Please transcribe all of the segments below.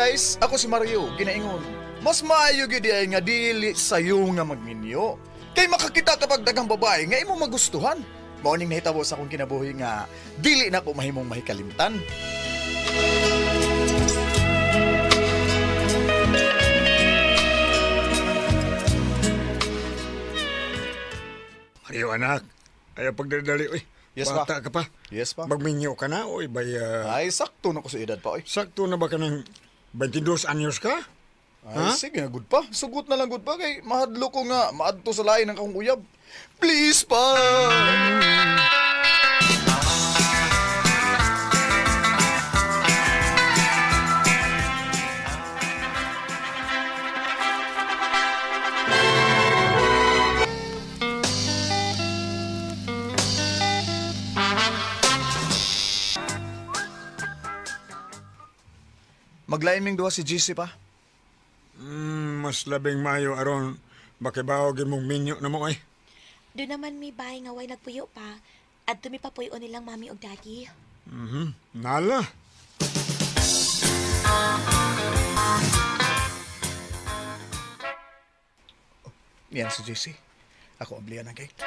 guys, ako si Mario, ginaingon. Mas maayo gyud ay nga dili sayo nga magminyo. Kay makakita kapag daghang babae nga imo magustuhan. Mao ning nahitabo sa akong kinabuhi nga dili na ko mahimong mahikalimtan. Mario anak, ayaw pagdadali oy. Yes, pa. Bata ka pa. Yes pa. Magminyo ka na oy bay. Ay sakto na ko sa edad pa oy. Sakto na ba ka ng 22 anyos ka? Ay, sige na, good pa. Sugot na lang good pa kay mahadlo ko nga maadto sa lain ng akong uyab. Please pa. Maglain ming duha si GC pa. Mas labing maayo aron makibaw gyud mong minyo na mo ay. Doon naman may bahay nga way nagpuyo pa. At mi papuyo nilang mami og daddy. Nala. Yan si JC. Ako ablihan ang gate.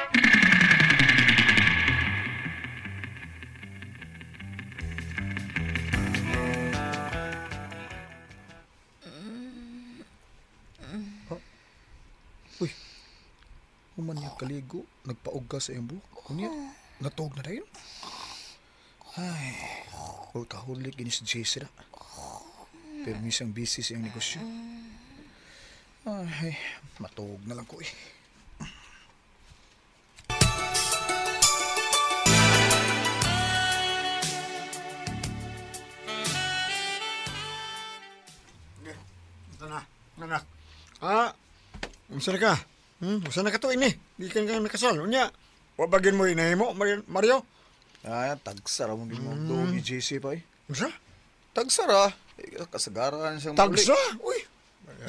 Oh. Uy. Human niya kaligo, nagpaog ka sa iyong buhok. Unya, natuog na dayon. Ay, workaholic gini si JC na. Pero minsan busy sa iyang negosyo. Ay, matuog na lang ko eh. Ito na, anak. Ah, unsa na ka? Unsa na ka to ini? Di ka nga nakasal. Unya, wa bagin mo inahimo, Mario? Ah, tagsara mo gid mo mm. Ni JC pa eh. Unsa? Tagsara. Eh, kasagaran siyang mauli. Tagsa? Uy.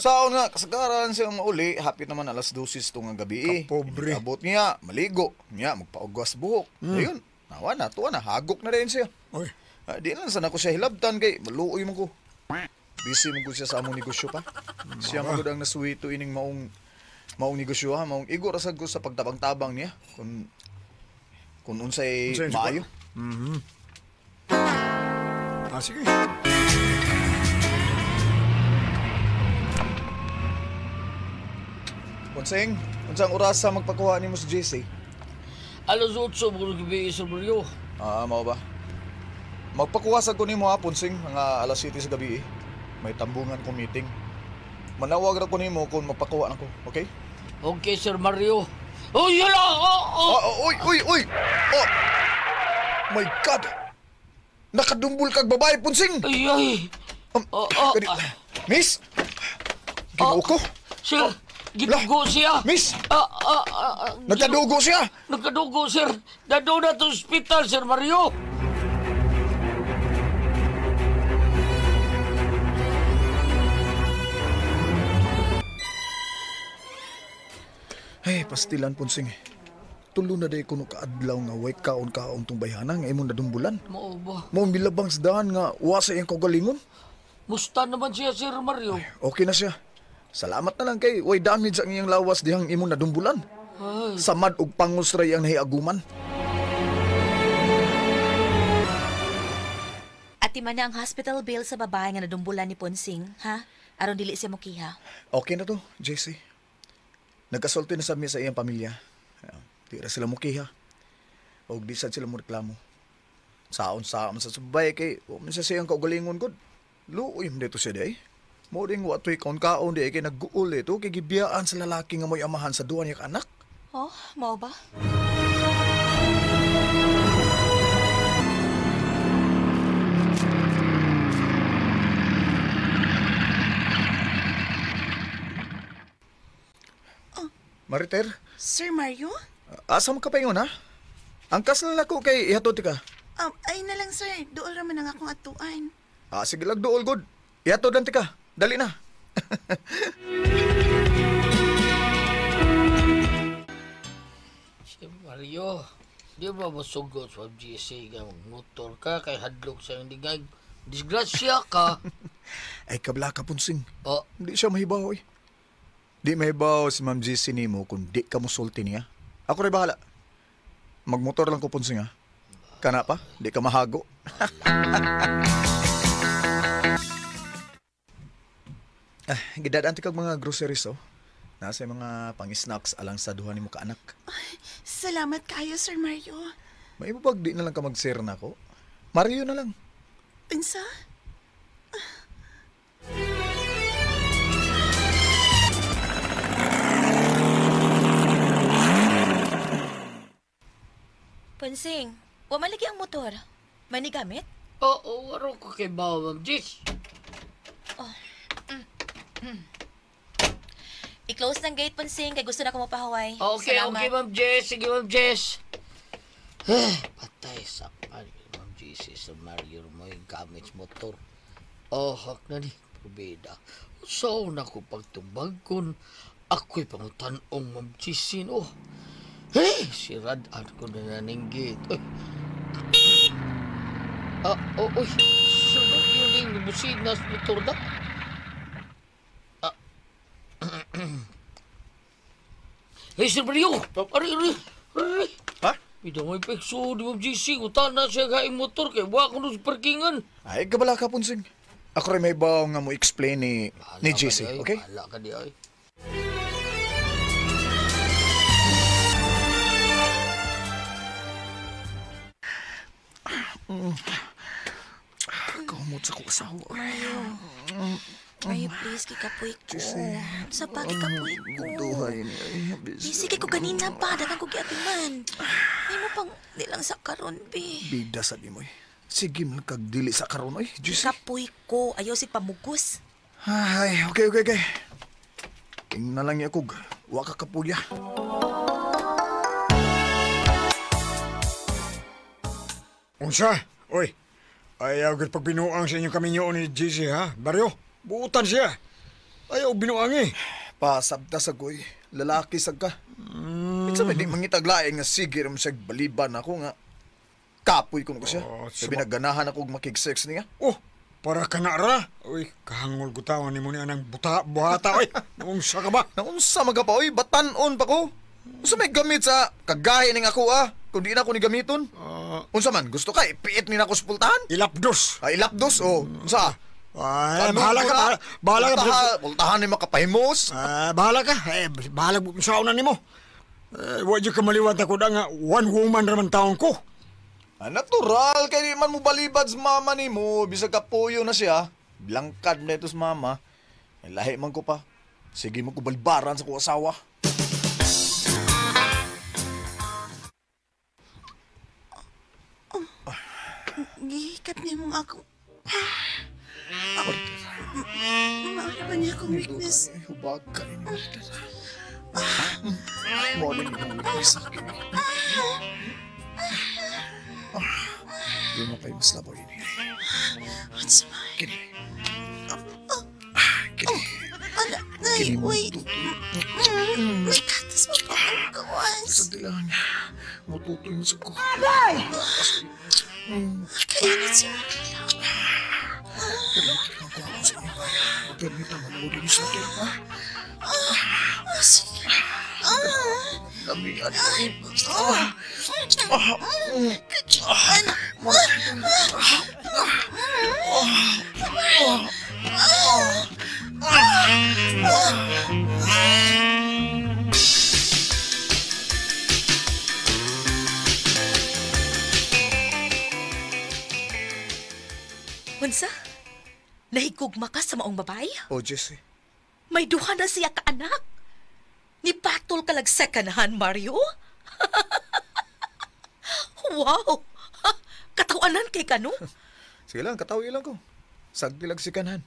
Saon nga, kasagaran siyang mauli. Hapit naman alas 12 tong ang gabi eh. Kapobre. Abot niya, maligo. Niya, magpaugwas buhok. Ayun, nawa na, tuwa na, hagok na rin siya. Uy. Ah, di lang sana ko siya hilabtan kay maluoy mo ko. Busy mo ko siya sa among negosyo pa. Siya mo gud ang nasuwito ining maong negosyo ha, maong igo ra sad ko sa pagtabang-tabang niya. Kung unsay maayo. Ah, sige. Konseng, unsang oras sa magpakuha nimo si JC? Alas 8 mo gabi, Sir Mario. Ah, mao ba? Magpakuha sa ko nimo ha, Ponsing, mga alas 7 sa gabi eh. May tambungan kong meeting. Manawag ra ko nimo kung magpakuha nako, okay? Okay, Sir Mario. Oh, yun lang! Oh, oh. Ah, oy, oy, oy! Oh! My God! Nakadumbol kag babae, Ponsing! Ay, ay! Oh, oh, ah. Miss! Ginoo ko! Sir, gidugo siya! Miss! Ah, ah, ah, ah, Nagkadugo siya! Nagkadugo, sir! Dadto na to hospital, Sir Mario! Ay, pastilan, Ponsing. Tulo na day kuno kaadlaw nga way kaon-kaon tong bayhana nga imong nadumbulan. Mao ba? Mao milabang sa daan nga wa sa iyang kaugalingon. Musta naman siya, Sir Mario? Ay, okay na siya. Salamat na lang kay way damage ang iyang lawas dihang imong nadumbulan. Ay. Samad og pangos ra iyang nahiaguman. Ati man na ang hospital bill sa babae nga nadumbulan ni Ponsing, ha? Aron dili siya mokiha. Okay na to, JC. Nagkasulti na sa mi sa iyang pamilya. Di ra sila mokiha. Og di sad sila moreklamo. Saon-saon sa subay kay wa man siya siyang kaugalingon gud. Luoy man dito siya day. Mo ring wa to'y kaon-kaon di kay nagguol ito kay gibiyaan sa lalaki nga mo'y amahan sa duwa niya ka anak. Oh, mao ba? Mariter, Sir Mario? asa mo ka pa ingon ha? Ang kasal na ko kay ihatod ka. Ay na lang sir, dool raman ang akong atuan. Ah, sige lang dool good. Ihatod lang tika. Dali na. Sir Mario, di ba masugot sa GC nga magmotor ka kay hadlok sa iyong lingag? Disgrasya ka. Ay kabla ka, Punsing. Oh, Hindi siya mahibaw eh. Di mahibaw si Ma'am Jessie nimo kung di ka musulti niya. Ako rin bahala. Magmotor lang ko, Punsing ha. Kana pa, di ka mahago. Gidadaan ti kag mga groceries oh. Nasa mga pang-snacks alang sa duha nimo ka anak. Salamat kayo, Sir Mario. May ibabag di na lang ka mag-share na ako. Mario na lang. Unsa? Ponsing, wa man lagi ang motor. May nigamit? Oo, waro ko kay bawa, Ma'am Jess. I-close ng gate, Ponsing, kay gusto na ko mapahaway. Okay, Salamat. okay, Ma'am Jess. Sige, Ma'am Jess. Patay sa pan. Ma'am Jess, Sir Mario mo yung gamit sa motor. Oh, hak na ni. Probeda. So, na ko pagtubag kun. Ako'y pangutanong, Ma'am Jess, oh. Hey, sirad-an ko na naninggit. Uy. Ah, oh, uy. Sir Mario, ning busina sa motor na. Hey, Sir Mario! Ari, ari, ari! Ha? Ito may pekso, di ba, GC? Utan na siya kaing motor kay wa ko sa parkingan. Ay, kabala ka, Punsing. Ako rin may baw nga mo explain ni JC, okay? Bahala ka di ay. Kamot sa kong asawa. Mario, please, kikapuy ko. Sa pa, kikapuy ko. Duhay ni ay, Busy kay ko ganina pa, daghang ko giapiman. Ay mo pang, di lang sa karon, be. Bida sa di mo eh. Sige man kag dili sa karon oy, JC. Kikapuy ko, ayaw si pamugos. Ay, okay. King na lang yakog. Wa ka kapuya. Unsa? Oy, ayaw gud pagbinuang sa inyong kaminyo ni JC ha? Baryo, buutan siya. Ayaw binuang eh. Pasabta sa goy. Lalaki sad ka. Kinsa may di mangitaglaing nga sige ra man siya baliban ako nga. Kapoy ko na ko siya. Oh, Sabi nagganahan ako og makig-sex niya. Oh, para ka na ra. Uy, kahangol gutawan ni mo ni anang buta, buhata. Oy, naunsa ka ba? Naunsa man ka pa oy, batan-on pa ko. Unsa may gamit sa kagahi ning ako ah? Kung di na ako ni gamiton. Unsa man gusto ka ipiit ni nako sa pultahan? Ilapdos. Ay ilapdos oh. Unsa? Ay, bahala ka, bahala ka. Pultahan ni makapahimos. Ah, bahala ka. Eh, bahala sa una nimo. Eh, wa jud ka maliwat ako da nga one woman ra man taon ko. Ah, natural kay di man mo balibad sa mama nimo bisag kapuyo na siya. Blangkad na ito sa mama. Ay, lahi man ko pa. Sige mo ko balibaran sa ko asawa. Gihikat niya mong ako. Maura ba niya akong weakness? Ay, hubag ka ni Mo ni mo weakness sa akin. Di mo kayo mas labaw ini. What's mine? Kini. Kini. Ala, ay, wait. May katas mo pa ang gawas. Sa dilang. Mututoy mo sa ko. Kainit si Mario. Pero ang ko ako sa inyo. Permita mo na din sa akin, ha? Sige. Lamian. Ano? Unsa? Nahigugma ka sa maong babae? Oh, Jesse. May duha na siya ka anak. Nipatol ka lag second hand, Mario. Wow! Katawanan kay kano? Sige lang, katawi lang ko. Sagdi lang si kanhan.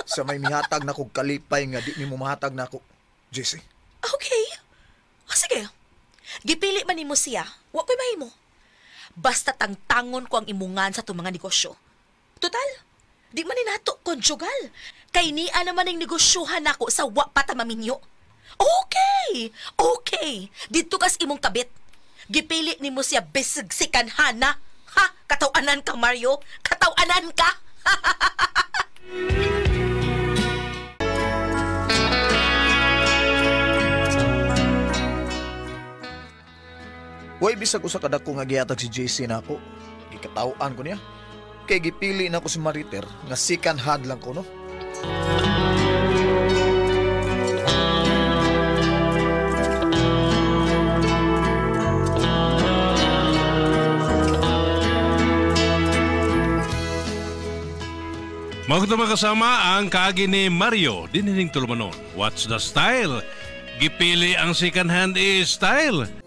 Sa may mihatag na kog kalipay nga di nimo mahatag na ako. Jesse. Okay. O, sige. Gipili man nimo siya. Wa ko'y mahimo. Basta tangtangon ko ang imungan sa itong mga negosyo. Total, di man ni nato konjugal. Kay niya naman ang negosyohan nako sa wa pa ta maminyo. Okay! Okay! Dito kas imong kabit. Gipili nimo siya bisig sikanhana. Ha? Katawanan ka, Mario? Katawanan ka? Way bisag usa ka dako nga gihatag si JC nako. Gikataw-an ko niya. Kay gipili na ko si Mariter nga second hand lang ko no. Mga kasama ang kaagi ni Mario dinining tulumanon. What's the style? Gipili ang second hand is style.